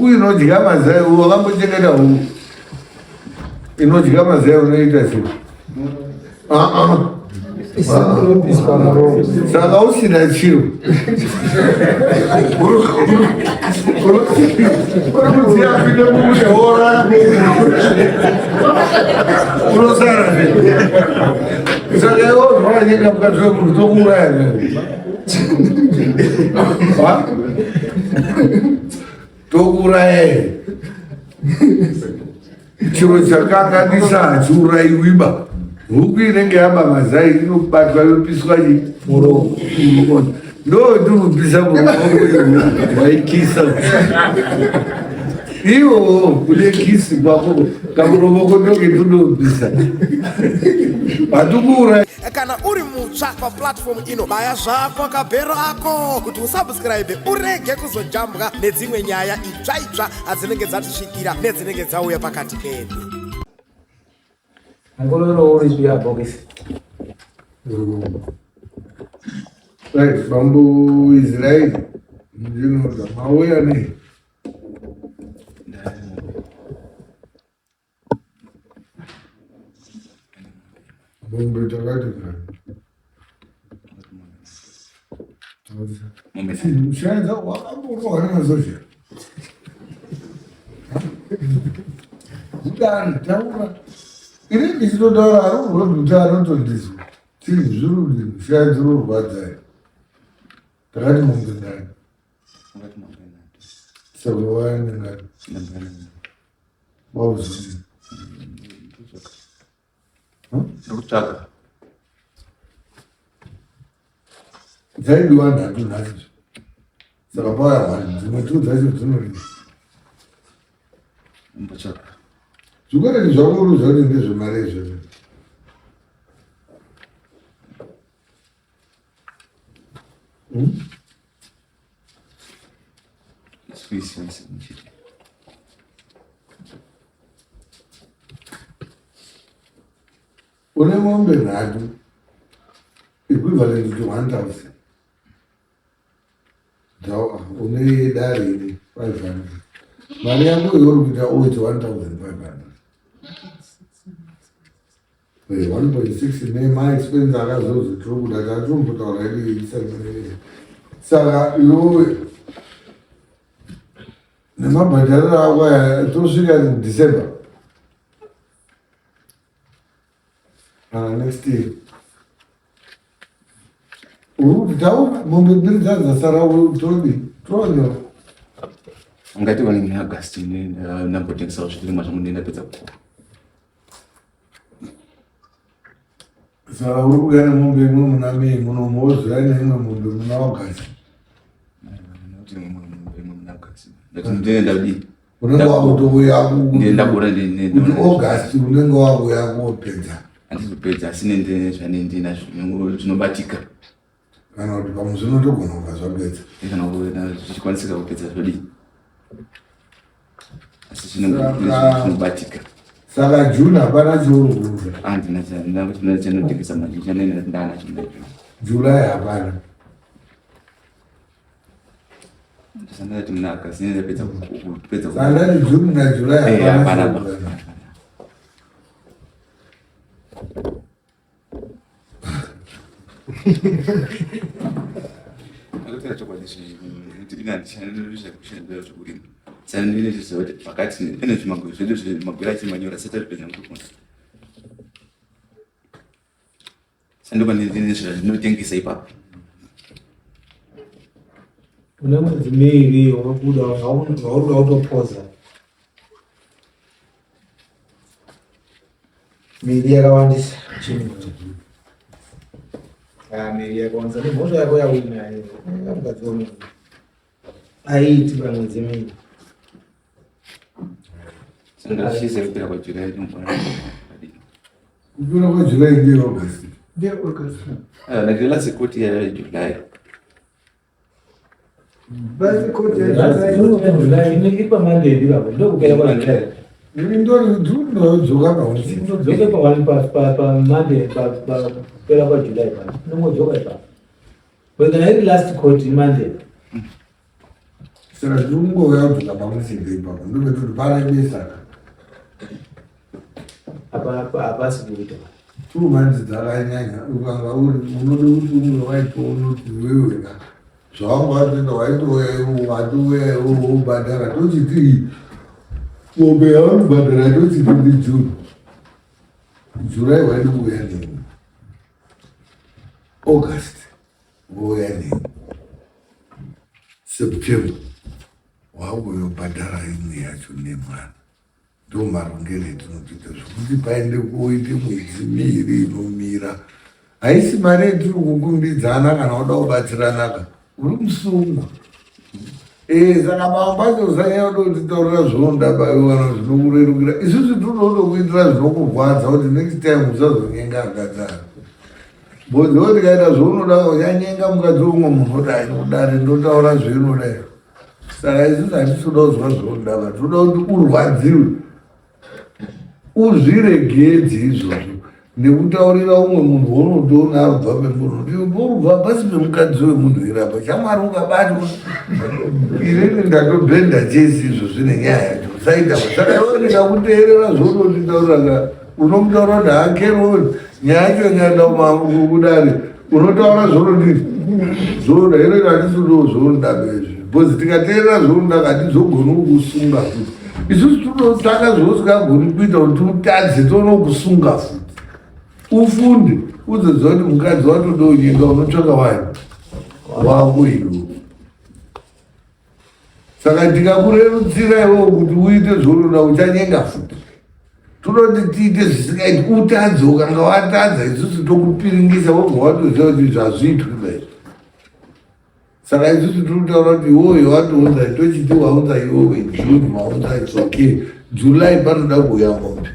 Huku inodya mazai, wakambochengeta huku inodya mazai unoita sei? Ah, ah. Saka usina chiro uri kudziya pinde mukuneora unosara saka iwe zvawanyeka mukadzi wemunhu tokuuraya. Tokuuraya. Chiro chakanganisa hachiurayiwiba. Huku inenge yaba mazai inobatwa yopiswa chi muromo. Ndo ndinopisa muromo waikisa. Iwo kune kisi kwako kamuromo kondoke ndinopisa. Hatikuurayi. Kana uri mutsva paplatform ino, baya zvako kabhero ako kuti usubscribe urege kuzojambwa nedzimwe nyaya itsva itsva adzinenge dzatisvikira nedzinenge dzauya pakati pedu. Ngororo uri zviya bhokisi. Right, bambo Israel ndinoda mauya nei? Mombe takati kani. Mushaenza wakamborohwa nemasoja. Mudani taura. Ini ndichitotaura arurwe kuti anotondizwa. Chii zviri kuti mushaenza unorwadza. Takati mombe ngani? Saka waende ngani? Wauzii. Ndikutsvaga. Dzaidiwa nhatu nhasi. Saka pauya one, dzimwe two dzacho dzinodii? Mbotsvaga. Zvikwereti zvako unoziva kuti ndezvemari izvozvo. Une mombe nhatu equivalent to 1000 une dare ine 500 mari yako iwe uri kuita oit 1500. 1.6 nemaexpense akazozi tiri kuda tatombotaura yedu. Saka iwewe nemabhadhariro ako aya tosvika December kana next year uri kuti taura mombe mbiri dzadzasara todi tonyora. Ungati vane neAugust ndambotengesawo zvirimwa zvangu, ndendapedza kukura. Saka uri kuuya nemombe imwe muna May muno, mozoya neimwe mombe muna August. Ndadii? Unenge wakutouya ndakura. Kuti August unenge wakuya kuopedza. Handizopedza, asi nende zvanendinazvo zvinobatika. Kana kuti pamwe zvinotogona kubva zvapedza. Kana zvichikwanisika kupedza zvodii, asi zvinobatika. Saka June hapana chiuri kuuza? Handina chanotengesa manje chanendanacho. July hapana? Sandati muna August ndapedza kupedza. Sandati June naJuly hapana? Hapana. Akataura chokwadi kuti ina handishandira zvekurima, saka ndine zviziva kuti pakati ene zvimagwere zvedu zvemagwere achimanyora sati atipedza mukukona sandopa ndine zvandinotengesa ipapo. Une mwedzi miiri wabuda wauri kutopoza miri yakawandisa chinhu. Ah, miri yakawandisa nemhosva yako yauinayo mukadzi wemunhu aiiti pamwedzi miiri. Sanga kupera kwaJuly tinogona. Kupera kwaJuly ndiye August. Ndiye August. Ndakela sekuti yaJuly. July iri paMonday ipapo ndokupera kwaJuly. Ndodzoka. Unodzoka paMonday kupera kwaJuly pano unongodzoka ipapo, but kana iri last court iMonday. Saka tiri kungouya kudzoka pamusindo ipapo ndopetoti parebesaka. Apa hapasi kuita. 2 months dzakanyanya. Ukanga uri unode kuti umwe waitoona kuti iwewe ka zvawanga watoita, waitouya iwo, watouya iwo wobhadhara. Tochiti mombe yauri kubhadhara, tochiti ndiJune, July waidi kuuya neni, August wouya neni, September wakuuyobhadhara imwe yacho nemwana. Ndo marongero etinotoita zvokuti paende kuoite mwedzi 2 inomira. Haisi mari yetiri kukumbidzana kana uda kubatsiranaka, uri musungwa. Saka mamwe pacho usanyanya kuda kutitaurira zvaunoda baiwo kana zvinokurerukira. Isusu tinoda kuitira zvinokurwadza kuti next time usazonyenga akadzana. Because tikaita zvaunoda, uchanyenga mukadzi weumwe munhu, odai kudare ndotaura zvinoda. Saka isusu hatisi kuda kuzwa zvaunoda ba, tinoda kuti urwadziwe, uzviregedze izvozvo nekutaurira umwe munhu waunotoona arubva pemunhu kuti urubva pasi pemukadzi wemunhu irapa chamwari. Ukabatwa, inini ndatobhenda chesi izvozvi nenyaya yacho usaita. Saka iwe ndikakuteerera zvaunotitaurira ka, unomutaura kuti hakeroni nyaya yacho ikaenda kudare, unotaura zvaunodii zvoda. Ino hatisi kudawo zvaunoda izvi, because tikateerera zvaunoda hatizogoni kukusunga futi. Isusu tinotanga zvausingagoni kuita kuti utadze, tonokusunga futi. Ufunde, uzoziva kuti mukadzi watoda unyenga, unotsvaka wani wako iwe. Saka tikakurerutsira iwewo kuti uite zvaunoda, uchanyenga futi. Tunoti tiite zvisingaiti, utadze. Ukanga watadza, isusu tokupiringisa, wobva watoziva kuti zvazviitwi baizvi. Saka isusu tiri kutaura kuti iwoyo watounza, tochiti waunza iwewe June, waunza, it's okay. July panoda kuuya mombe,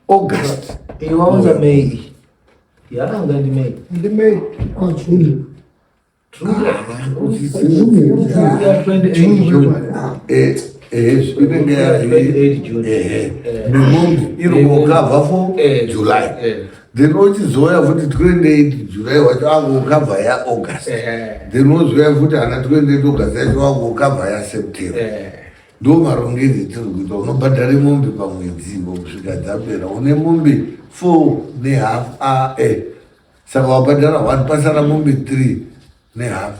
August. Iyi waunza May. Yaunza ndi May. Ndi May. Oh, June. Ya 28 June. Inenge 28 June. Nemombe iri kukabva for July, then ochizouya futi 28 July wacho akukabva yaAugust, then wozouya futi ana 28 August yacho akukabva yaSeptember. Ndo marongero etiri kuita. Unobhadhare mombe pamwedzi ivo kusvika dzapera. Une mombe 4 nehalf a saka wabhadhara 1, pasara mombe 3 nehalf.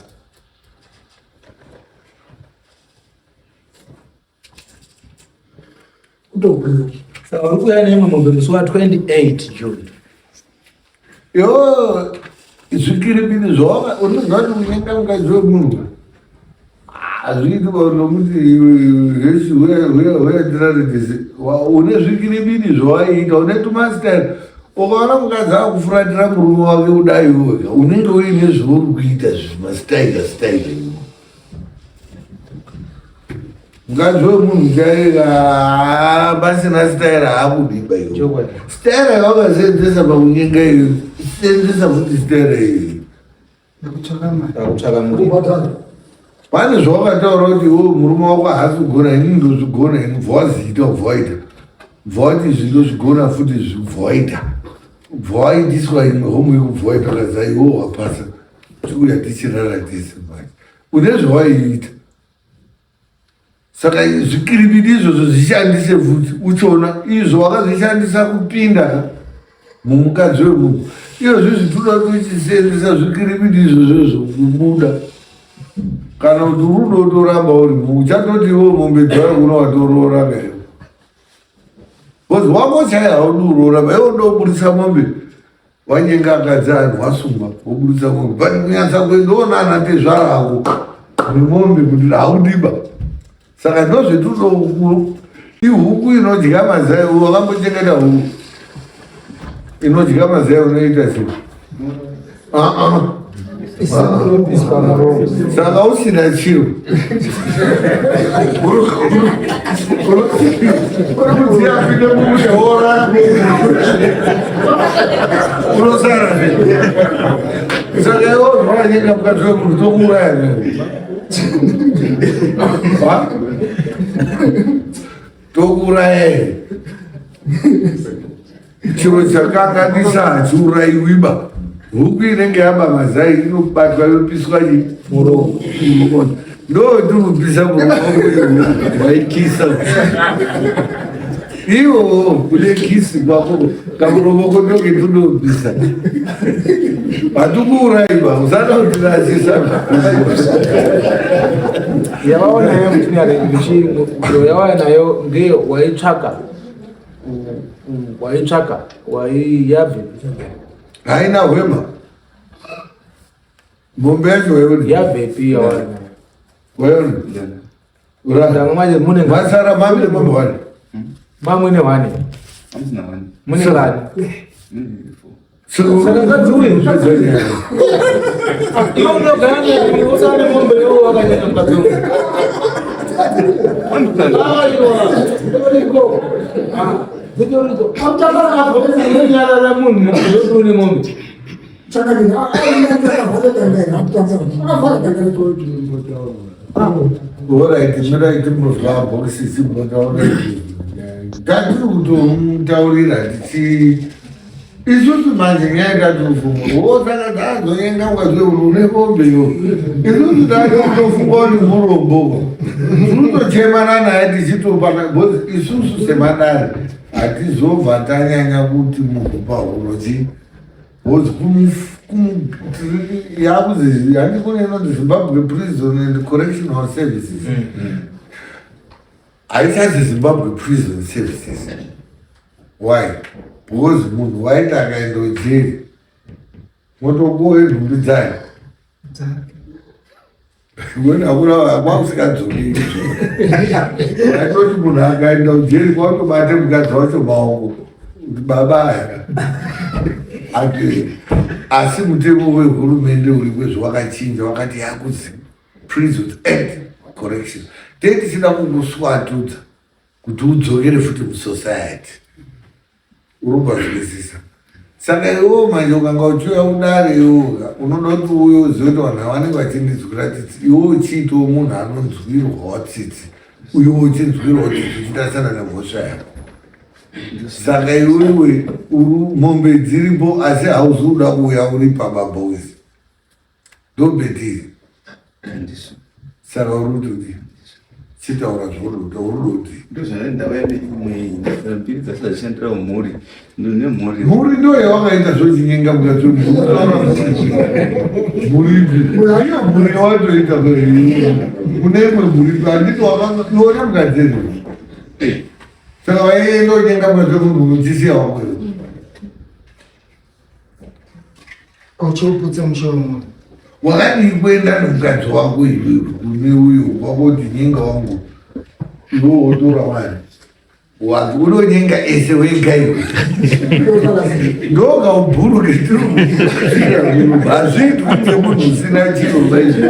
Kutogwinya. Saka uri kuuya neimwe mombe musi wa 28 June. Yo zvikiribidi zvawaka unoziva kuti unyenga mukadzi wemunhu hazviiti nokuti hesi huya tiraredzese. Une zvikiribidi zvawaiita, une tumastyle. Ukaona mukadzi akufuratira murume wake kudai, iweka unenge uine zvauri kuita, zvimastaira staira iwo. Mukadzi wemunhu chaiye pasina staira haakudiba iwo. Chokwadi. Staira yawakasenzesa pakunyenga iyo, senzesa futi staira iyo. Nekutsvaka mari. Pakutsvaka muripo. Kubhadhara. Pane zvawakataura kuti iwe murume wako haasi kugona, ini ndozvigona ini, bva waziita, ubva waita, bva wati izvi ndozvigona futi izvi, bva waita, bva waitiswa imwe homu yekubva waita ukaziva iwe wapasa, tiuya tichirara tese manje. Une zvawaiita, saka zvikiribidi izvozvo zvishandise futi uchiona izvo wakazvishandisa kupinda mumukadzi wemunhu. Izvozvi zvitoda kuti uchisenzesa zvikiribidi izvozvo kubuda, kana kuti uri udotoramba urimo, uchatoti iwo mombe dzayo kuna watoroora kaio, because wako chaiyo haudi uroora ba, iwo ndobudisa mombe. Wanyenga akadzi anhu, wasungwa, wobudisa mombe, but kunyatsa kuendoona ana tezvara ako nemombe kuti haudiba. Saka ndozvetinoda. Ihuku inodya mazai. Wakambochengeta huku inodya mazai? Unoita sei? Ah, ah. Inobviswa muromo. Saka usina chiro uri kudziya apinde mumune worara, unosara. Saka iwe zvawanyenga mukadzi wemunhu, tokuuraya. Huku inenge yaba mazai inobatwa yopiswa chi muromo. Ndo tinopisa muromo waikisa. Iwo kune kisi kwako kamuromo kotoke tunopisa. Hatukuuraiwa usada kutirasisa. Yavaona nayo muchini yavaona nayo ngeyo waitsvaka waitsvaka waiyabve haina hwema mombe yacho waiona yabvepi yawana waiona ndanga manje mune masara mamile mombe wani mamwene wani Hamsina wani. mune ngani Mune four. Saka mukadzi uyu iwe unogara usane mombe iwe wakanyanya mukadzi uyu aiwa uriko dzitoridzo munhu une mombe Alright, mirai timbozwa bhokisi simbotaura tatiri kutomutaurira tichi isusu manje nyaya tatofunga wo saka tazonyenga ukazwe une mombe yo isusu tatofunga kuti murombo tinotochemana naye tichitopana because isusu semadare hatizobva tanyanya kuti munhu pahuro chii Because yakuzi handi kune inonzi Zimbabwe Prison and Correctional Services. Haichazi Zimbabwe Prison Services. Why? Because munhu waiti akaenda kujeri motopuwa nhumbi dzake. Wena hakuna kwakusingadzoki. Atoti munhu akaenda kujeri kwakutobate mukadzi wacho maoko kuti baba aya ati asi mutemo wehurumende uri kwezvo wakachinja wakati yakuzi prisons and correction tee tichida kukuswatudza kuti udzokere futi musociety urobva zvinzwisisa saka iwewo manje ukanga uchiuya kudare iwoka unoda kuti uuye uzive kuti vanhu ava vanenge vachindinzwira tsitsi iwe uchiitawo munhu anonzwirwawo tsitsi uyewo uchinzwirwawo tsitsi uchitarisana nemhosva yako saka iwewe uri mombe dziripo asi hauzi kuda kuuya uri pababhozi ndobetiri saka uri kuti kudii chitaura zvauri kuda uri kuti ndozvandauya neimwe mbiri dzasati dzashandira mhuri nemhuri mhuri ndo yawakaita zvochinyenga mukadzi mhuri ipi mhuri yawatoita kune imwe mhuri ipi handiti wakaiona mukadzi here saka waienda unyenga mukadzi wemunhu uchisiya wako Uchiuputsa musha wemunhu. Wakadii kuenda nemukadzi wako iwewe kune uyo wako kuti nyenga wangu iwe wotora wani wati unonyenga ese wega iwe ndokaubhuru ketiri hazviiti kuti munhu usina chiro vaizvo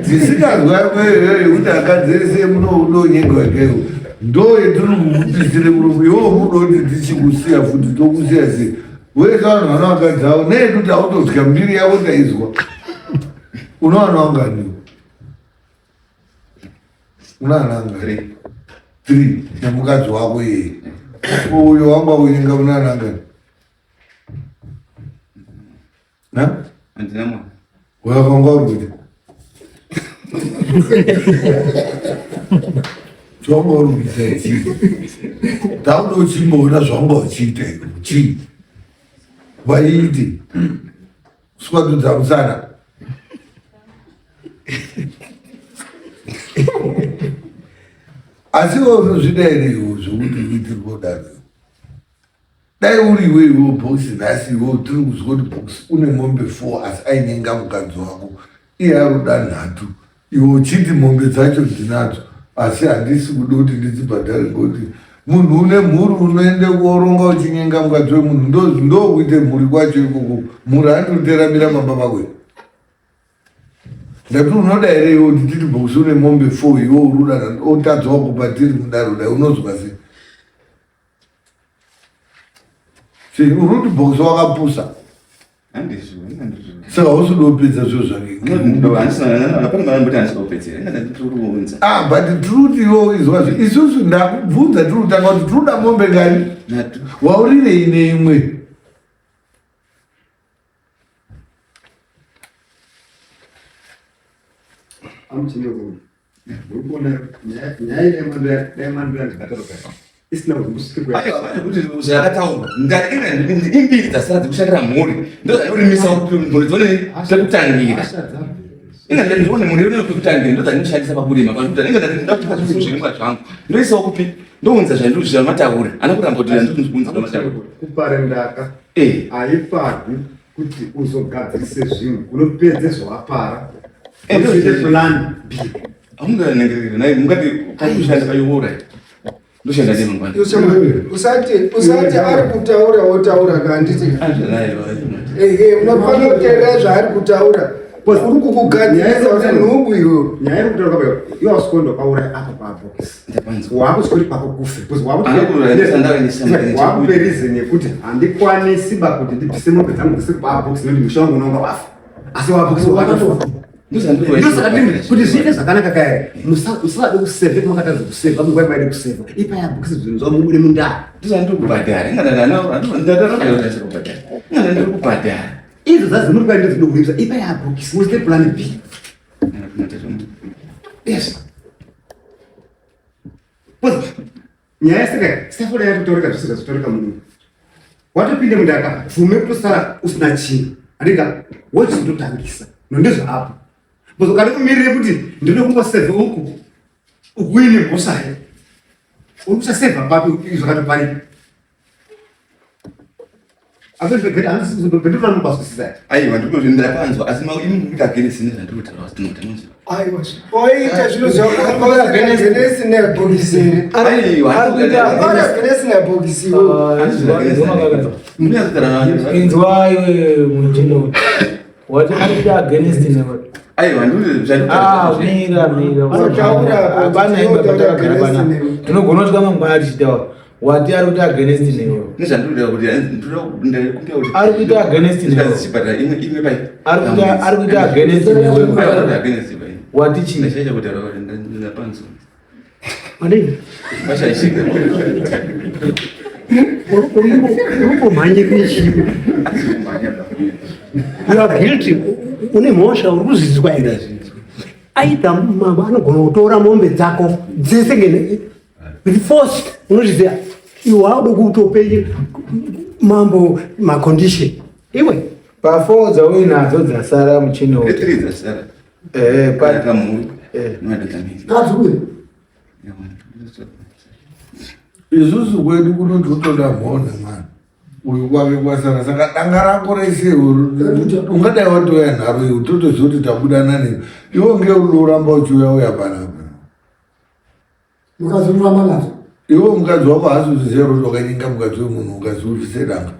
dzisikazwa iyoyo yekuti akadzi ese unonyenga wega iwe ndo yetiri kukupisire murume iwewo muda kuti tichikusiya futi tokusiya sei wese vanhu vana vakadzi avo neyedu tautodya mbiri yavo taizwa unowana wangani unawana angani three nemukadzi wako iyeye uyo wanga uinga unawana angani na handina mwana wakanga uri kuita zvawanga uri kuita chii takuda uchimboona zvawanga uchiita iwe chii waiiti swadudza musana asi iwe unozvida here iwe zvokuti uitirwe kudaro dai uri iwe iwe bhokisi nhasi iwe tiri kuzwa kuti bhokisi une mombe four asi ainyenga mukadzi wako iye aruda nhatu iwe uchiti mombe dzacho ndinadzo asi handisi kuda kuti ndidzibhadhare ngekuti munhu une mhuri unoende kuoronga uchinyenga mukadzi wemunhu ndokuite mhuri kwacho ikoko mhuri handikuteramira mamba mako ndati unoda here iwe kuti titi bhokisi une mombe four iwe uri uda otadza wakupa tiri mudaro dai unozwa sei Sei uri kuti bhokisi wakapusa handizvo saka hausi kuda kupedza zviro zvake handisinaapana ah but tiri kuti iwe izwa zve isusu ndakubvunza tiri kutanga kuti tiri kuda mombe ngani nhatu waurirei neimwe Amuchine kuno. Uri kuona nyaya yemando yandakataura isina kuzosvikwa. Aiwa, kuti zvakataurwa ndakira imbiri dzasara dzekushandira mhuri ndozvanorimisa kuti mhuri dzione pekutangira. Inga ndione mhuri ione pekutangira ndozvandinoshandisa pakurima pakuti inga ndakuti zvirimwa zvangu ndoisawo kupi ndounza zvandozvamataura ana kuramba kuti ndozviunza zvamataura. Kupare ndaka haiparwi kuti uzogadzirise zvinhu unopedze zvawapara uzoite plan B. Hamunganengerere naye mungati kakushanda payoora ndoshanda nei mangwana. Usati usati ari kutaura wotaura kanditi. Ehe unofanira kuteerera zvaari kutaura. Uri kukugadzirisa kuti nhubu iwe. Nyaya iri kutaura kabayo iwe wasikonda ukauraya apa pabhokisi. Wakusweri pako kufe because wakupe reason yekuti handikwanisi ba kuti ndibvise mombe dzangu dzese kubabhokisi nekuti musha wangu unonga wafa asi wabhokisi wakatofa. Ndosaka ndiri kuti zviite zvakanaka kaya musade kusevha makatadza kusevha munguva yamaide kusevha ipa yabhokisi zvinhu zvavo mubude mundaa. Ndozvandiri kubhadhara inga ndiri kubhadhara Idzo dzazimuri kwai ndodzinokurimisa ipa yabhokisi muite plan B. Yes. Because nyaya yeseka sitafoda yatotaurika zvese zvazotaurika munhu. Watopinde mundaka bvume kutosara usina chinhu. Andika wochizototangisa. Nondezvaapo. Because ukada kumirire kuti ndinoda kungosevha uku ukuine mhosva here? Uri kusasevha papi zvakatoparika? Aiwa ndinopanzwa asi imi mukuita against nezvandiri kutaura asi tinoita Aiwa oita zvino zvakuagenesi nebhokisi here? Aiwa agenesi nebhokisi Inzwa iwe muchino. Wati ari kuita against newe. Aiwa Ah, mira mira. Unotaura Hapana imba patakagara pana. Tinogona kusvika mangwana tichitaura. Wati ari kuita against newe. Nezvandinoda kuti ndikumbira kuti Ari kuita against newe. Chipatara imwe imwe pai. Ari kuita ari kuita against newe. Aiwa ari against pai. Wati chii? Ndashaisha kutaura kuti ndapanzwa. Madini? Mashaishika. Uri kumhanyira chii? You are guilty. Une mhosva uri kuzvidzwa here? Aita mama anogona kutora mombe dzako dzese ngene with force unozviziva. Iwe wakuda kutope mambo macondition. Iwe Pa4 dzauinadzo dzasara muchino. Three dzasara. Eh, pa kamuri. Eh. Kadzi Isusu kwedu kuno totoda mhona mwana uyu kwake kwasara saka danga rako rese ungadai watouya nharo iwe totoziva kuti tabuda nani iwe nge uramba uchiuya uya panapa Mukadzi unoramba nadzo. Iwe mukadzi wako haasi kuziva kuti wakanyenga mukadzi wemunhu ukaziubvise danga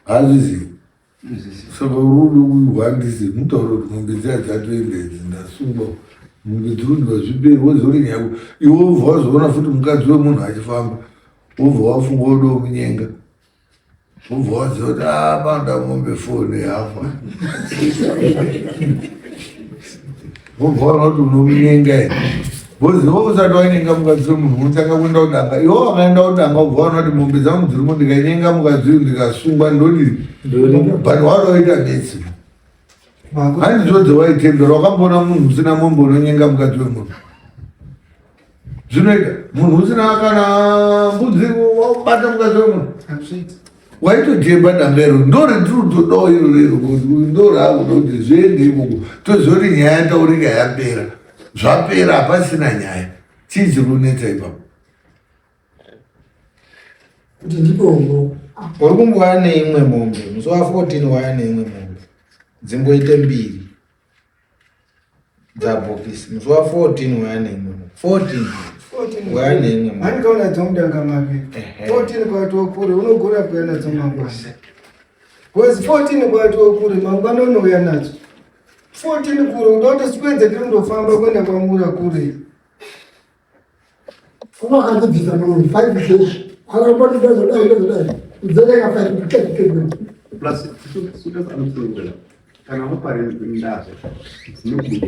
haazvizivi saka uri uihwandise mutauro kuti mombe dziya dzatoenda idzi ndasungwa mombe dziri kudiwa zviperi wozori nyaya iwe wobva wazoona futi mukadzi wemunhu achifamba wobva wafunga woda womunyenga wobva waziva kuti a panoda mombe four nehafu wobva waona kuti unomunyenga here bhozi iwe usati wanyenga mukadzi wemunhu unotanga kuenda kudanga iwe wakaenda kudanga wobva waona kuti mombe dzangu dzirimo ndikanyenga mukadzi uyu ndikasungwa ndodii but waroita metsi handidzo dzewaitembera wakamboona munhu usina mombe unonyenga mukadzi wemunhu zvinoita munhu usina kana mbudzi wabata mukadzi wemunhu waitodhemba danga iro ndorendinotodawo iro rero ndo raakuda kuti zviende ikoko toziva kuti nyaya yataurika yapera zvapera hapasina nyaya chii chiri kunetsa ipapo Kuti ndipongo. Uri kumbouya neimwe mombe musi wa 14 waya neimwe mombe dzimboite mbiri dzabhokisi musi wa 14 waya neimwe mombe 14 waya neimwe mombe Handikaona nadzo mudanga make. 14 kwatoo kure unogona kuuya nadzo mangwana. Because 14 kwatoo kure mangwana unouya nadzo. 14 kure unotoswedze tiri kundofamba kuenda kwamura kure. Wakandibvisa munhu 5 days. Akaramba ndazodai ndazodai. Kudzereka 5 days. Plus sutas anokusunungura kana wapare ndazvo dzinobuda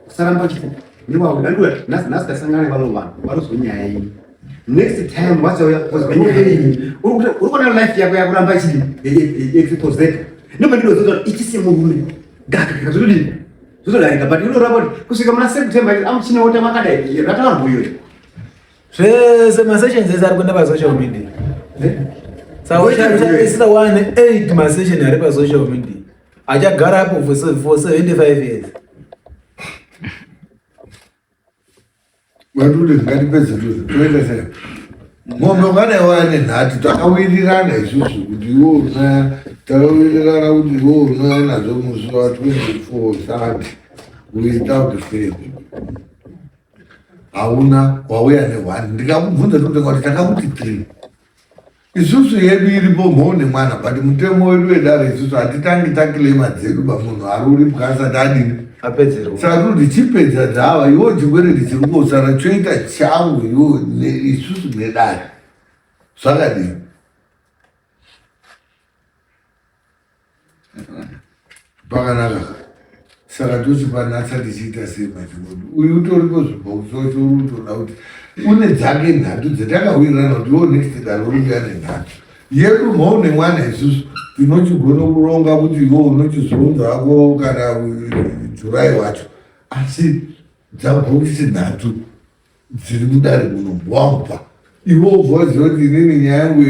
usaramba uchiti niwaandiwe nhasi nhasi tasangana nevamwe vanhu vanozwa nyaya iyi next time vachauya vozwa nyaya iyi uri kuona life yako yakuramba ichidi exposeka nobva ndinoziva kuti ichi semurume gaka gaka zvinodini. Zvotodarika but inoramba kuti kusvika muna September amuchine wota makadai rataurwa iyoyo. Zvese masessions ese ari kuenda pasocial media. Saka uchaisira one eight masession ari pasocial media. Achagara apo for 75 years. Vadude ngatipedze tuze toita sei? Mombe ungadai waya nenhatu takawirirana isusu kuti iwe unaya takawirirana kuti iwe unaya nadzo musi wa 24 Sunday without fail. Hauna wauya ne one ndikakubvunza tokutenga kuti takakuti three. Isusu yedu iripo mhou nemwana but mutemo wedu wedare isusu hatitangi takilema dzedu pamunhu ari uripwa asati adini apedzerwa saka kuti chipedza dzava iwo chikwereti chiri kosara choita changu iwo isusu nedare zvakadini pakanaka saka tochipanatsa tichiita sei machikodo uyu utoripo zvibhokisi wacho uri kutoda kuti une dzake nhatu dzatakawirirana kuti iwo next dare uri kuya nenhatu yedu mhou nemwana isusu tinochigona kuronga kuti iwo unochizounza hako kana jurai wacho asi dzabhokisi nhatu dziri mudare muno wamupa iwe wobva waziva kuti inini nyaya yangu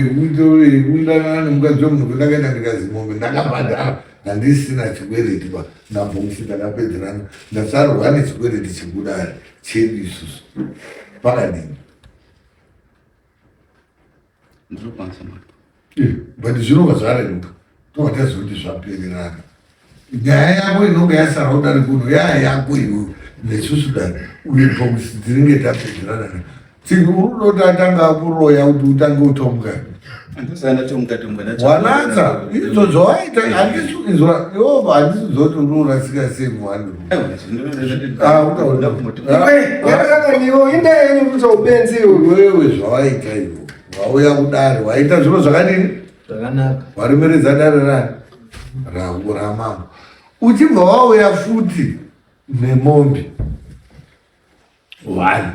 yekudanana nemukadzi wemunhu kwendakaenda ndikazi mombe ndakabhadhara handisina chikwereti pa nabhokisi ndakapedzerana ndasarwa nechikwereti chekudare chedu isusu pakadini Ndinokwanisa mari. Eh, but zvinobva zvareruka tobva taziva kuti zvapererana nyaya yako inonge yasara udari kuno yaya yako iwe nesusu dare uye bhokisi dzinenge tapedzerana tiki uri kudoti atanga kuroya kuti utange utomuka Andosana ndatomuka tomuka ndacho. wanatsa izvo zvawaita handisi izwa iwova handisi zoti uri urasika sei muwani Ah, utaura. Yakakaniwo inda yenyu kuita ubenzi iwe. Wewe zvawaita iwe wauya kudare waita zviro zvakadini zvakanaka waremeredza dare rani rangu ramambo uchibva wauya futi nemombe one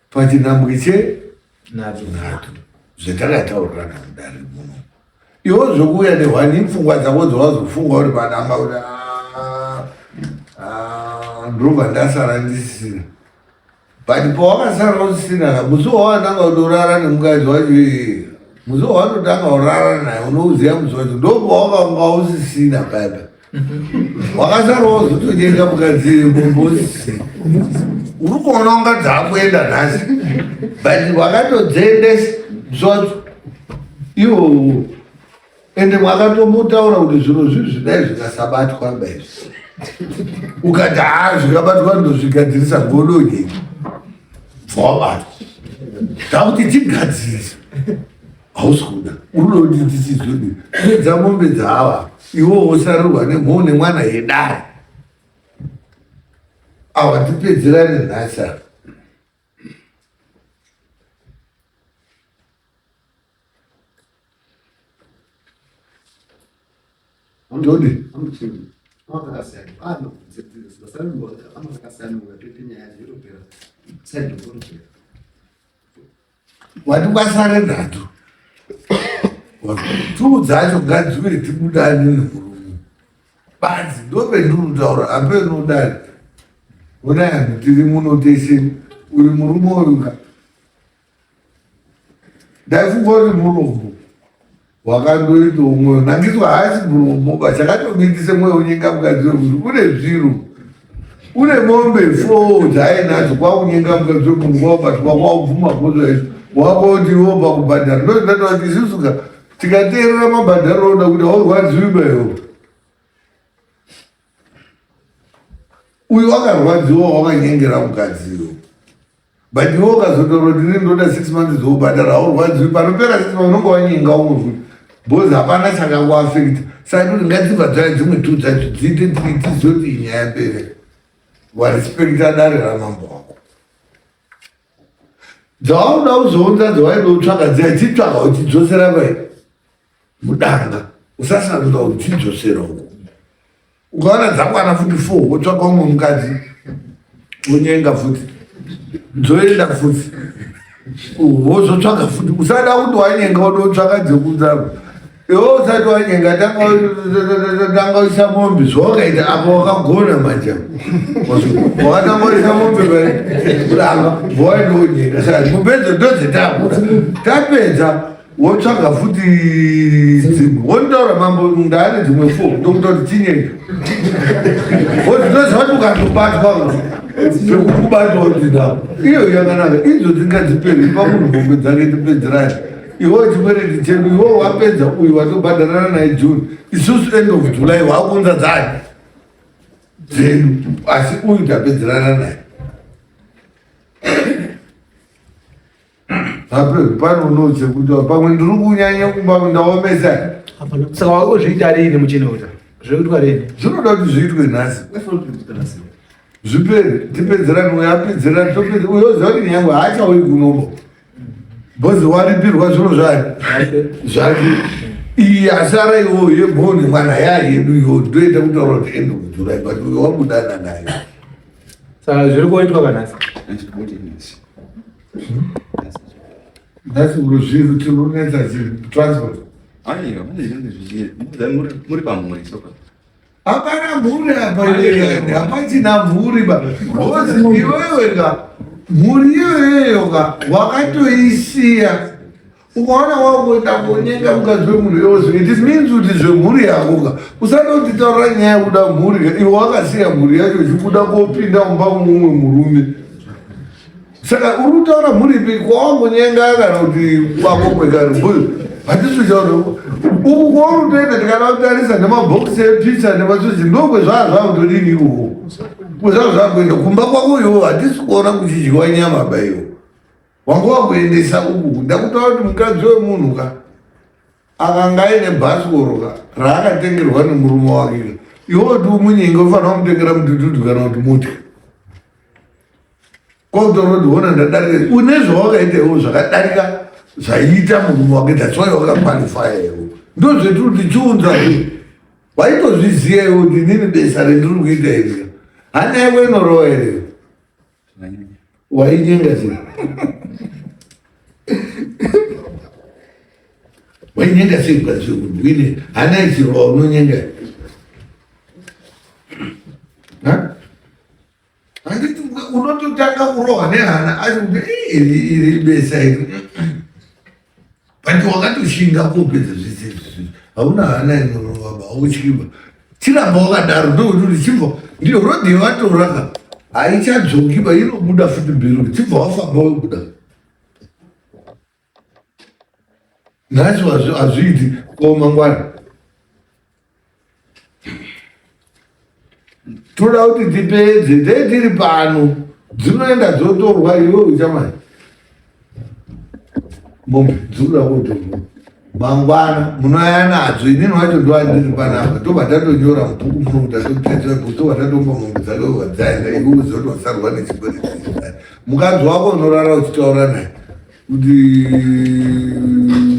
pachinhambwe che nadzo nhatu zvatakataurirana mudare muno iwo zvokuuya nehwani pfungwa dzako dzawazofunga uri padamba kuti ah, ah, ndobva ndasara ndisina but pawakasara usina ka musi wawatanga kutorara nemukadzi wacho iyeye musi wawanotanga kurara naye unouziva musi wacho ndopawakanga usisina paipa wakasara wozotonyenga mukadzi mombe usisina uri kuona unga dzakuenda nhasi but wakatodziendesa musi wacho iwowo ende mwakatombotaura kuti zviro zvi zvidai zvikasabatwa ba izvi ukati haa zvikabatwa ndozvigadzirisa godo nyini bvawabatwa takuti tigadzirisa hausi kuda unoda kuti tichizodi pedza mombe dzaava iwo wosarirwa nemhou nemwana yedare awa tipedzerane nhasi apa Ndodi. Wati kwasare nhatu. Two dzacho ngadziuye tibudane nemurume. Badzi ndopendinotaura apenodari. Onai anhu tiri muno tese uyu murume uyu ka ndaifunga kuti murombo wakandoita umwe nangiswa haasi murombo ba chakatomuitise mwoyo unyenga mukadzi wemunhu une zviro une mombe fo dzaainadzo kwakunyenga mukadzi wemunhu kwakubatwa kwakubvuma bhozva izvo wakoti iwo pakubhadhara ndozvindatoti isusu ka tikateerera mabhadharo oda kuti haurwadziwi baiwo uyu wakarwadziwa wakanyengera mukadziwo but iwe ukazotaura kuti ini ndoda six months dzokubhadhara haurwadziwi panopera six months unonge wanyenga umwe futi because hapana chakakuafekta saka kuti ngadzibva dzaya dzimwe two dzacho dziite three tizoti inyaya yapere warespekta dare ramambo wako dzaunoda kuzounza dzawaida kutsvaka dziya chitsvaka uchidzosera pai mudanga usasarudza uchidzosera uko ukaona dzakwana futi four wotsvaka umwe mukadzi wonyenga futi dzoenda futi wozotsvaka futi usada kuti wanyenga wodotsvaka dzekudzava Iwe usati wanyenga tanga uisa mombe zvawakaita apa wakagona manje wakatanga uisa mombe kuranga vowaenda wonyenga saka mombe idzo ndodzetakuda tapedza wotsvaga futi dzimwe wonitaura mambo ndaane dzimwe fo ndokuta kuti tinyenga wozvinoziva kuti ukandobatwa zvekukubatwa kuti ndako iyo yakanaka idzo dzingadziperi ipa munhu mombe dzake tipedzerani iwe chikwereti chedu iwe wapedza uyu watobhadharana naye june isusu end of july wakunza dzani dzedu asi uyu tapedzerana naye pano unochekuti pamwe ndiri kunyanya kumba ndaomesa saka wakuzviita rini muchinota zvekuitwa rini zvinoda kuti zviitwe nhasi zvipere tipedzerane uyo apedzerane topedza uyo oziva kuti nyangwe haachauyi kunobo bhozi waripirwa zviro zvake zvake iyi yasara iwoyo yebhoni mwana yaa yedu iyoyo ndoita kutaura kuti ende kujurai but uyo wabudana nayo saka zviri kuitwa kanhasi nhasi uruzviri tirunetsa transport aiwa muri pamhuri soka Hapana mhuri apa iwewe, hapachina mhuri ba. Because iwewe ka mhuri iyoyoyo ka wakatoisiya. Ukaona wakuenda kunyenga mukadzi wemunhu yose, it means kuti zvemhuri yako ka. Usada kutitaurira nyaya yekuda mhuri ka, iwe wakasiya mhuri yacho uchibuda kopinda mumba mumwe murume. Saka uri kutaura mhuri ipi kwawangonyenga kana kuti kwako kwekare mbuyu hatisi kutaura uku kwauri kutoenda tikada kutarisa nemabhokisi epizza nemasosi ndokwezvaa zvakutodini ikoko kwezvaa zvakuenda kumba kwako iwo hatisi kuona kuchidyiwa nyama ba iwo wanga wakuendesa uku ndakutaura kuti mukadzi wemunhu ka akanga aine bhasikoro ka raakatengerwa nemurume wake ka iwe kuti umunyenge ufanira kumutengera mudhudhudhu kana kuti motya kwakutora kuti hona ndadarika une zvawakaita iwo zvakadarika zvaiita murume wake that's why wakakwalifaya iwo ndozvetiri tichiunza waitozviziva iwo kuti inini besa rendiri kuita iri hana yako inorova here wainyenga sei wainyenga sei mukadzi wemunhu uine hana ichirova unonyenga handiti unototanga kurohwa nehana asi kuti iri iri besa iri but wakatoshinga kopedza zvese izvi hauna hana inorova ba hautyiba chiramba wakadaro ndokuti kuti chibva ndiyo rodhi yevatoraka haichadzoki ba inobuda futi mberi chibva wafamba wobuda nhasi hazviiti ko mangwana toda kuti tipedze dei tiri pano dzinoenda dzotorwa iwe uchamai mombe dzinoda kotorwa mangwana munouya nadzo inini wacho ndoandiri panapa tobva tatonyora mubhuku muno kuti tatopedza tobva tatopa mombe dzake obva dzaenda iwe uzoti wasarwa nechikwereti mukadzi wako unorara uchitaura naye kuti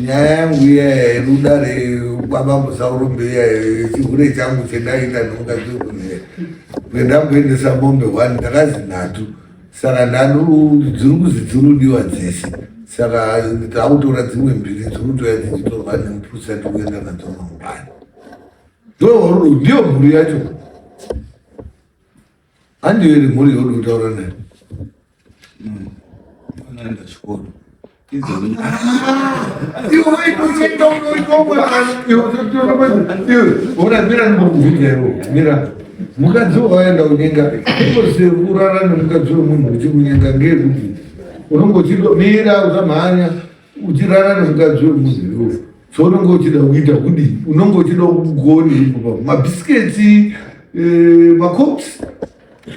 nyaya yangu iya yerudare kwabambo saurombe iya chihure changu chendaita nemukadzi wekuziya ndamboendesa mombe one ndakazi nhatu saka ndanu dziri kuzi dziri kudiwa dzese saka takutora dzimwe mbiri dziri kutoya dzichitorwa nemupurisa tikuenda nadzo mangwani ndiyo mhuri yacho handiyo iri mhuri yauri kutaura nayo Vanoenda chikoro. Mira, mukadzi wakaenda kunyenga unosekurara nemukadzi wemunhu uchikunyenga ngeyekuti unonge uchida mira usamhanya uchirara nemukadzi wemunhu iwo chaunonge uchida kuita kudii unonge uchida kugoni mabhisiketsi eh, macops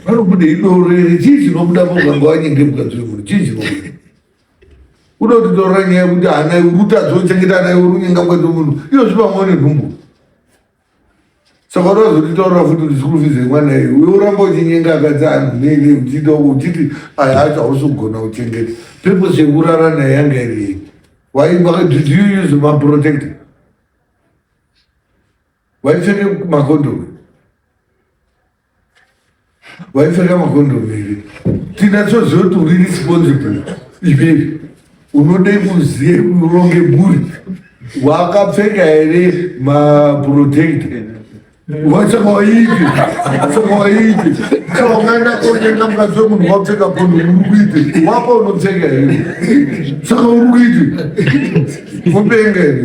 vanobuda idoro rere chii chinobuda paukanga wanyenge mukadzi wemunhu chii chinobuda uda kutitaurira nyaya yekuti hana urutadzi wochengeta hana iwe runyenga mukadzi wemunhu iyo zvipamwe nenhumbu saka uda kuzotitaurira futi kuti school fees yemwana iyi uye uramba uchinyenga akadzi anhu nei nei uchiita uchiti aya acho hausi kugona kuchengeta purpose yekurara naye yanga iri yei why did you use maprotector waipfeke makondomu Waipfeka makondomu here? Tinatsoziva kuti uri responsible iwewe. Unode kuzive uronge mhuri. Wakapfeka here maprotector? Wasaka waite, wasaka waite. Saka ukaenda kotenga mukadzi wemunhu wapfeka kondomu uri kuite. Wako unopfeka here? Saka uri kuite. Kupenga here?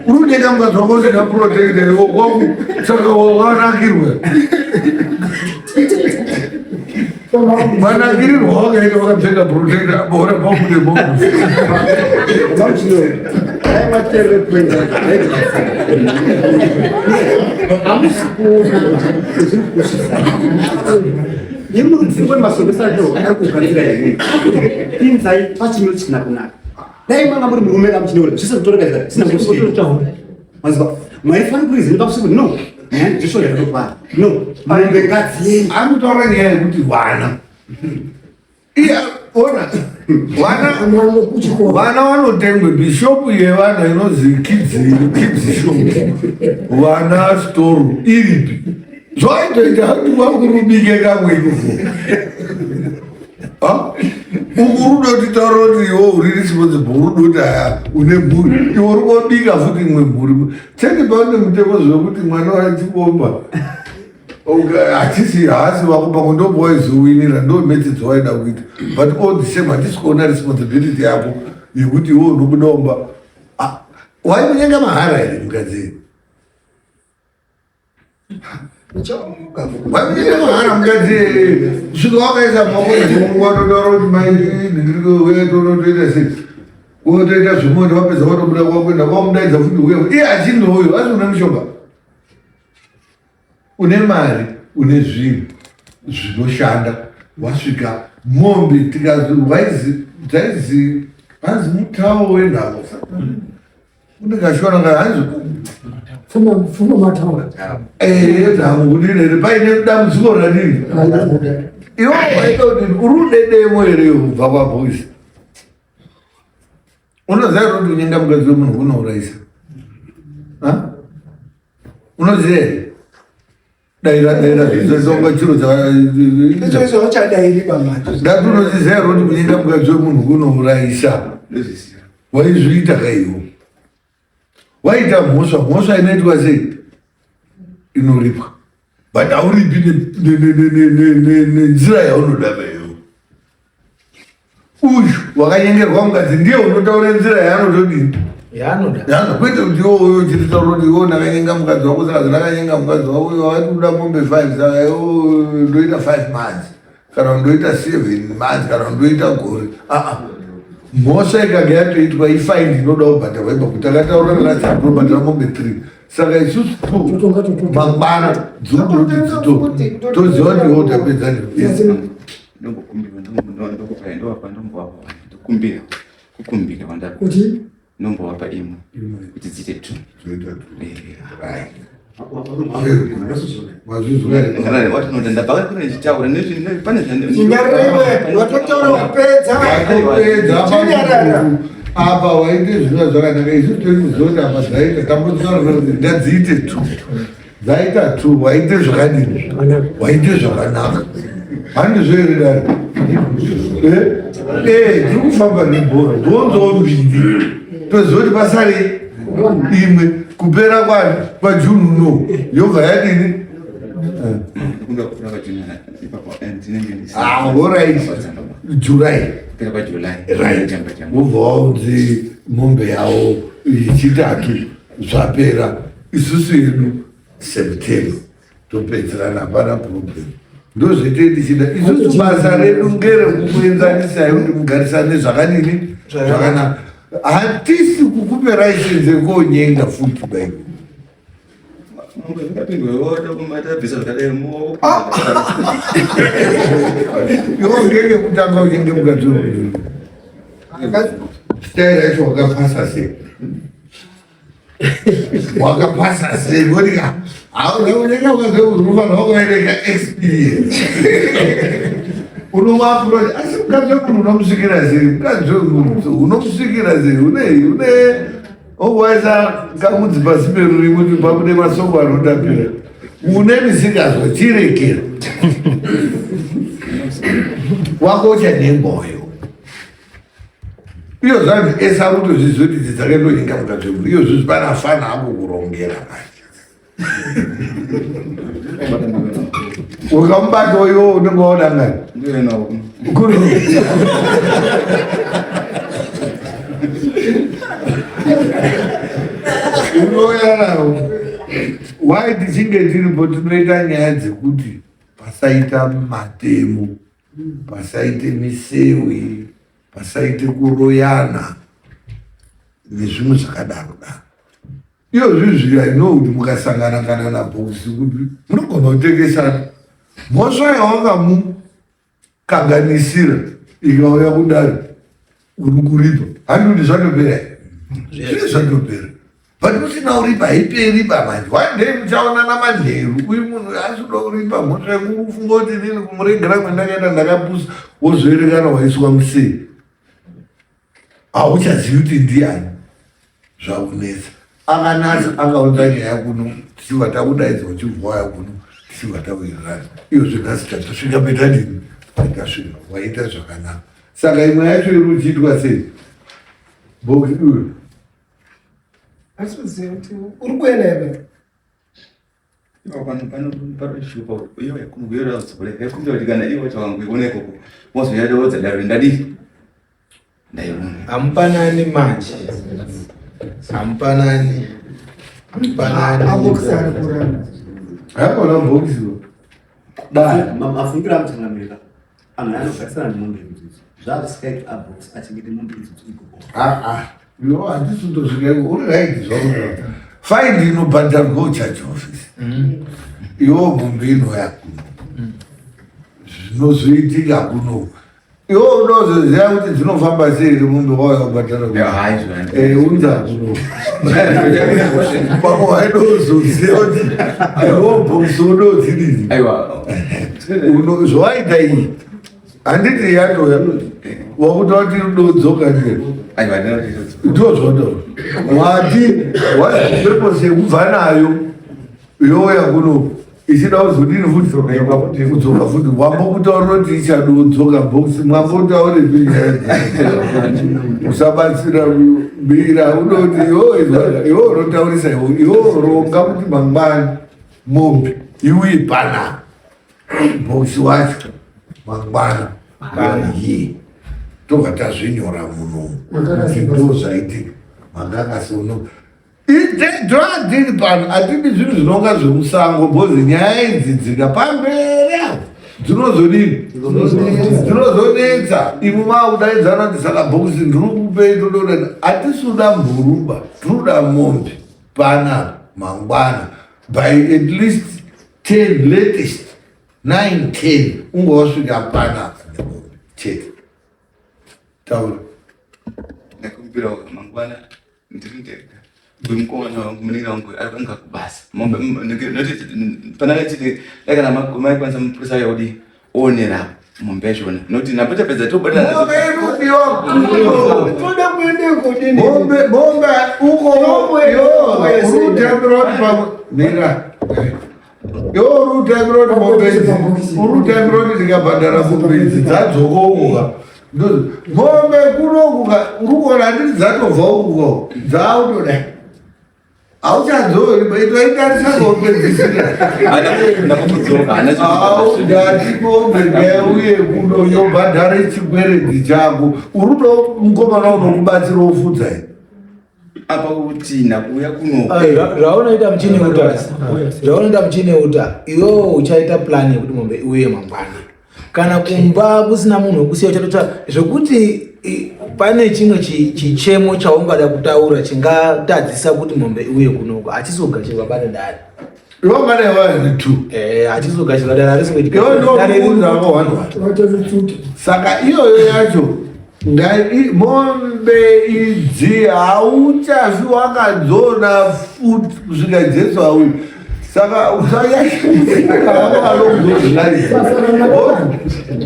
Uri kutenga mukadzi wako usina protector wako saka wanakirwa. Manakirirwa wakaita wakapfeka protector bora pabude bomu. Hamusi kuona kuti zviri kukoshesa. Yemurudzingwe masomesa acho ari kugadzira here? Pinzai pachimiro chisina kunaka. Dai manga muri murume kamuchinoura zvese zvitoreka zvisina kusvika. Maziva, maifanira kurizini pakusiku no. Nyaya ndisho yakatopara. No, mombe ngadziende. Ari kutaura nyaya yekuti vana. Iya, ona. Vana vana vanotengwe bishopu yevana inonzi kids kids shop. Vana store iripi? Zvaitoita hati kwakurubike kamwe ikoko. Uku rudo titaura kuti iwe uri responsible rudo kuti aya une mhuri iwe uri kobika futi imwe mhuri chete paune mutemo zvekuti mwana wachibomba hatisi haasi wako pamwe ndopo waizowinira ndo metsi dzawaida kuita but all the same hatisi kuona responsibility yako yekuti iwe unobuda umba waimunyenga mahara here mukadzi Mahara mukadzi svika wakaisa maoko watotaura kuti mai ndiriwetotoita sei wotoita zvimwe wapedza watobuda kwakuenda kwamudaidza futi uye iye achinouyo asi une mushonga une mari une zvinhu zvinoshanda wasvika mombe tikazi waizi dzaizi hanzi mutawo wenhamo Kune kashona ka hanzi Pfuma pfuma mataura. Eh, nhamu kudini here paine dambudziko radini? Iwe waita kuti uri udedemo here kubva kwaboys? Unoziva here kuti unyenga mukadzi wemunhu unourayisa? Ha? Unoziva here? Daira daira zvizotonga chiro Izvo izvo uchadairi bamanje. Ndati unoziva here kuti kunyenga mukadzi wemunhu kunourayisa? Waizviita kaiwo. Waita mhosva, mhosva inoitwa sei? Inoripwa. But hauripi nenzira yaunoda iwewe. Uyu wakanyengerwa mukadzi ndiye unotaura nzira yaanotodini yaanoda yaano kwete kuti iwe uyo uchitaura kuti iwe ndakanyenga mukadzi wako saka zvandakanyenga mukadzi wako uyo wakati kuda mombe 5 saka iwe ndoita 5 months kana ndoita 7 months kana ndoita gore aa mhosva ikanga yatoitwa ifaindi inoda kubhadharwa ipapo takataura natsakubhadhara mombe 3 saka isusu mangwana dziri kuti dzito toziva kuti iwe utapedza ne Ndombokumbira ndokupa ndowapa ndombowapa ndokumbira kukumbira wanda kuti ndombowapa imwe kuti dziite two. Zoita two. Right. Ndabva kune ndichitaura pane Chinyarara watotaura wapedza. Watopedza apa waite zvino zvakanaka isu toizoti apa dzaita tambotaura kuti ndadziite two. Dzaita two waite zvakadini waite zvakanaka handizvo here dare eh, eh, tiri kufamba nebhora dhonzoo mbiri toziva kuti pasare imwe kupera kwayo kwajune uno yobva yadini ah, orit july right wobva waunzi mombe yavo yechitatu zvapera isusu yedu September topedzerana hapana problem ndozvetee tichida isusu basa redu ngerekukuenzanisai kuti mugarisane zvakadini zvakanaka hatisi kukupe license yekonyenga futi bai iwo ngeke kutanga unyenge mukadzi wemunhu style yacho wakapasa sei wakapasa sei vonika haunenge ukazorufanira kuverenga experience unomaapproach asi mukadzi wemunhu unomusvikira sei mukadzi wemunhu unomusvikira sei une une owaisa kamudzi pasi perurimi kuti pabude masoko anotapira une misikazwa chirekera. Wako uchanhengoyo. Iyo zvanzi ese akutozviziva kuti idzi dzakandonyenga mukadzi wemunhu. Iyo zvizvi panafana akukurongera manje. Ukamubata uyo unenge waona ngani? Unouya nawo. Why tichinge tiripo tinoita nyaya dzekuti pasaita matemo, pasaite misewe, pasaite kuroyana nezvimwe zvakadaro daro. Iyo zvizvi I know kuti mukasangana kana nabhokisi kuti munogona kutengesana. Mhosva yawangamukanganisira ikauya kudare uri kuripa. Handi kuti zvatopera here? Zvine zvatopera. But usina kuripa haiperi ba manje. One day muchaonana manheru uyu munhu asikuda kuripa mhosva yekufunga kuti inini kumuregera kwandakaita ndakapusa wozoerekana waiswa musei. Hauchazivi kuti ndiani. Zvakunetsa. Akanatsa akaunza nyaya kuno tichibva takudaidza uchibva waya kuno tichibva tawirirana. Iyo zvenhasi tatosvika petadini patasvika waita zvakanaka. Saka imwe yacho iri uchiitwa sei? Box uyu. Asi uzive kuti uri kuenda here? Hamupanani manje. Hamupanani. Hamupanani. Abokisi ari kuramba. Hakona bhokisi. Dai mafungiro amuchangamira anhu anogarisana nemombe idzodzo zvazvisikaiti abox achengete mombe idzodzo ikoko. Ah ah. Yo handisi kutosvika iko uri right zvako. Fine inobhadharwa kucharge office. Iwo mombe inouya kuno. Zvinozoitika kuno. Iwo unozoziva kuti dzinofamba sei here mombe wauya kubhadhara kuno. Eh, unza kuno. Pamwe wainozoziva kuti iwo bhokisi unodzidini. Uno zvawaita iyi. Handiti yatouya wakuti wati dodzoka ndiye ndozvoto wati wazipurpose yekubva nayo youya kuno ichida kuzodini futi kudzoka futi wambokutaurira kuti ichadodzoka box mwambotaurepi nyaya usabatsira mbira unoti iwe unotaurisa iwe iwe ronga kuti mangwani mombe iuye panapa Bosi wacho mangwana ye tobva tazvinyora munomu kuti ndo zvaitika mangakasi uno dradiri pano hatidi zvinhu zvinonga zvemusango bhozi nyaya idzi dzika pamberi apo dzinozodini dzinozonetsa imwe maakudaidzana kuti saka bhokisi ndiri kupei tododa hatisuda mhuruba tinoda mombe panapa mangwana by at least 10 latest 9 10 unge wasvika panapa nemombe chete taura ndakumbira mangwana ndiri ndega mukomana wangu munin'ina wangu ari anga kubasa mombe pananga chiti dai kana maikwanisa mupurisa uya kudii onera mombe yachona nokuti napo tapedza tobatana mombe inodiwa Toda kuenda kodini? mombe mombe uko yo urutambira kuti pamwe mira yo urutambira kuti mombe idzi urutambira kuti ndikabhadhara mombe idzi dzadzoka ukuka mombe kunokuka uri kuona handiti dzatobva ukuka dzautodai hauchadzori toitarisa kopedzisira ndati mombe ngaiuye kuno yobhadhare chikwereti chako uri kuda mukomana unokubatsira wofudza here apa kutina kuuya kuno zvaunoita muchine uta zvaunoita muchine uta iwewo uchaita plan yekuti mombe iuye mangwana kana kumba kusina munhu wekusiya uchatotsva zvekuti pane chimwe chichemo chaungada kutaura chingatadzisa kuti mombe iuye kunoko hachisi kugashirwa bane dare hachisi kugashirwa dare harisi kuitika saka iyoyo yacho Mombe idzi hauchafi wakadziona futi kusvika Jesu auya. Saka usanyanyozvinarisa.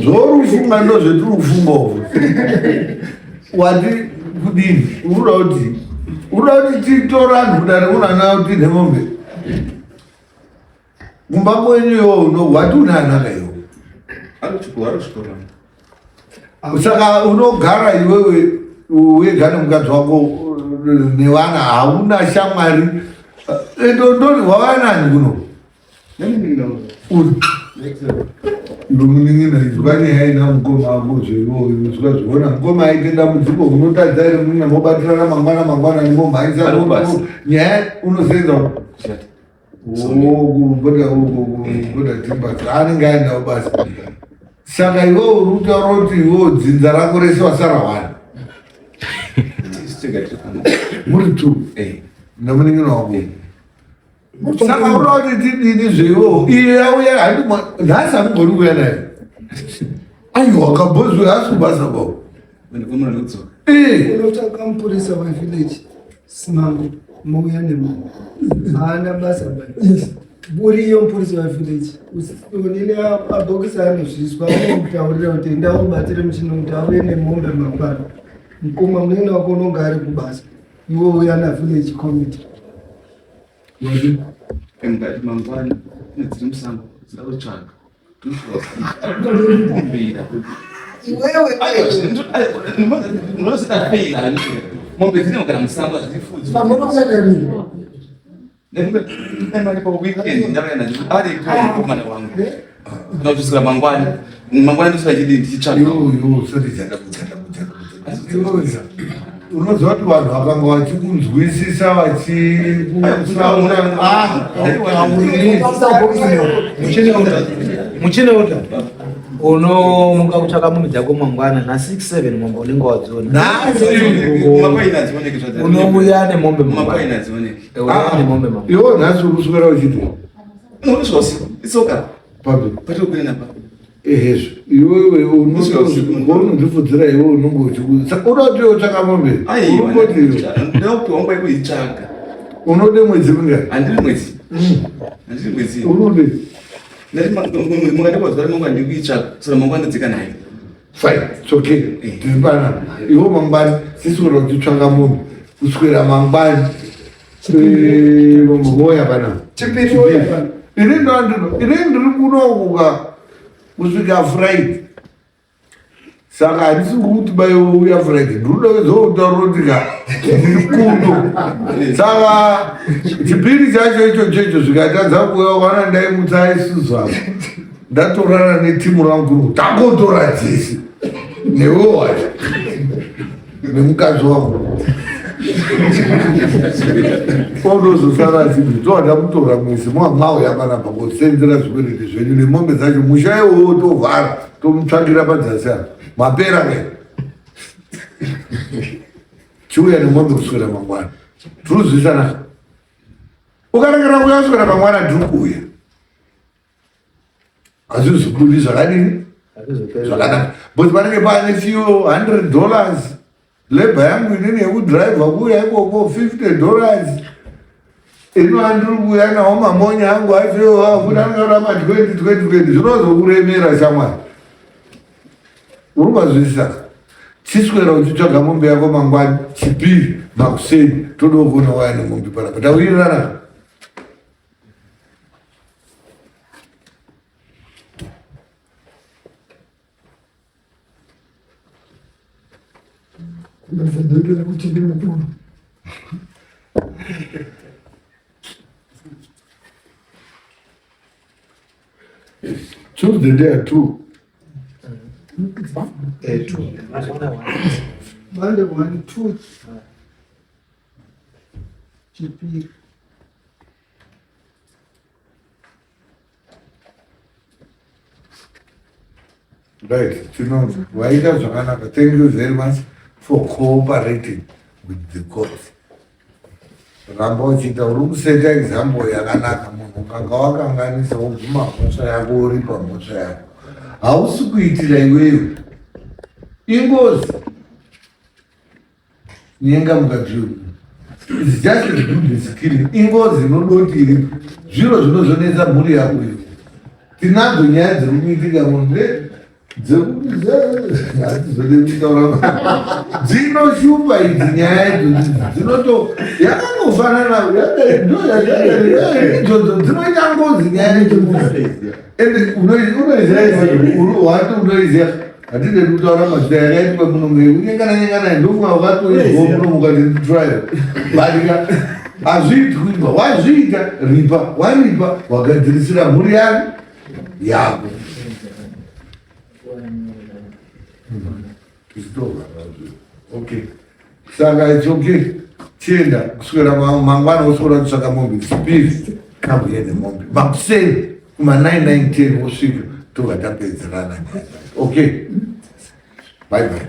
Zvorufunga ndozvetiri kufunga uku. Wati kudini? Unoda kuti unoda kuti titora anhu kudare unana kuti nemombe. Mumba mwenyu iwo wati une anaka iwo. Saka unogara iwewe wega nemukadzi wako nevana hauna shamwari. Ndondoni wava nani kuno? Ndomunin'ina izwa nyaya ina mukoma wako zveiwo izwa zviona mukoma aite dambudziko unotadza ere munin'ina mobatirana mangwana mangwana nemomhanyisa nyaya unosenza kugoda timba anenge aendawo basa saka iwe uri kutaura kuti iwe dzinza rako rese wasara wani muri two nemunin'ina wako saka unoda kuti tidini zveiwo iye yauya handi nhasi hamugoni kuuya nayo aiwa kabhozwe hasi kubasa kwako unotsvaka mupurisa wevillage simango mouya nemunhu haana basa ba uriyo mupurisa wevillage unini abhokisi anozviswa unomutaurira kuti enda ubatsire muchino kuti auye nemombe mangwana mukoma munene wako unonga ari kubasa iwe uya navillage committee Mukati mangwana dziri musango dzida kutsvaga. Mombe dzine kugara musango hadzifudzwi. Ndosvikira mangwana mangwana ndosvika chidii ndichitsvaga unoziva kuti vanhu vakanga vachikunzwisisa vachimuchineuta unomuka kutsvaka mombe dzako mangwana na 6 7 mombe unenge wadziona unouya nemombe mangwana iwo nhasi uri kuswera uchiti Ehezvo, iwewe unondifudzira iwe unonge uchikuza. Unoda kuti utsvaka mombe? Urikoti iwe. Ndinopiwa nguva yekuitsvaga. Unode mwedzi mingani? Handiri mwedzi. Handiri mwedzi. Unode? Ndati mukati kwazuva mangwana ndiri kuitsvaga. Saka mangwana ndodzika nayo. Fine, it's okay. Tiri panapa. Iwe mangwani siswera uchitsvaka mombe. Kuswera mangwani. Voya panapa. Chipiri voya panapa. Ini ndandino, ini ndiri kunokuka kusvika Friday. Saka handisi kuti baiuya Friday. Ndinoda kuzotaura kuti ka ndiri kuno. Saka chipiri chacho icho checho zvikatadza kuuya wana ndaimutsa isusu apa. Ndatorana netimu rangu tangotora dzese. Newe wacho. Nemukadzi wangu. Ondozosara achiti toda mutora mwese mwauya panapa kosenzera zvikwereti zvenyu nemombe dzacho musha iwowo tovhara tomutsvagira padzasi apa mapera ke chiuya nemombe kuswera mangwana tirikuzwisana ukarekera kuuya kuswera mangwana ndiri kuuya hazvizobudi zvakadini zvakanaka but panenge paane few 100 dollars labor yangu inini yekudriver kuuya ikoko 50 dollars ino andiri kuuya nawo mamonya angu acho afuti anenge ma 20 20 20 zvinozokuremera shamwari uri kwazwisisa chiswera uchitsvaga mombe yako mangwani chipiri makuseni todawo kuona waya nemombe panapa tawirirana Ndazadekera kuti ndi mukuru. Tuesday there too. Two. Monday one, two. Chipiri. Right, tino vaita zvakanaka. Thank you very much for cooperating with the court. Ramba uchiita uri kuseta example yakanaka munhu ukanga wakanganisa wobvuma mhosva yako uripa mhosva yako. Hausi kuitira iwewe. Ingozi. Nyenga mukadzi uyu. It's just as good as killing. Ingozi inodoti iripo. Zviro zvinozonetsa mhuri yako iyo. Tinadzo nyaya dziri kuitika munhu. Dzekuti hatizode kutaura dzinoshupa idzi nyaya idzodzi dzinoto yakangofanana idzodzo dzinoita ngozi nyaya idzodzi ende unoiziva wati unoiziva hatide kutaura mazita yakaitwa muno kunyengana nyengana ndofunga wakatoizwa muno mukati trial but hazviitwi wazviita ripa waripa wagadzirisira mhuri yako yako okay saka its okay chienda kuswera mangwana woswera kutsvaka mombe chipiri kabuye nemombe makuseni kuma 9 9 10 wosvika tobva tapedzerana okay bye bye.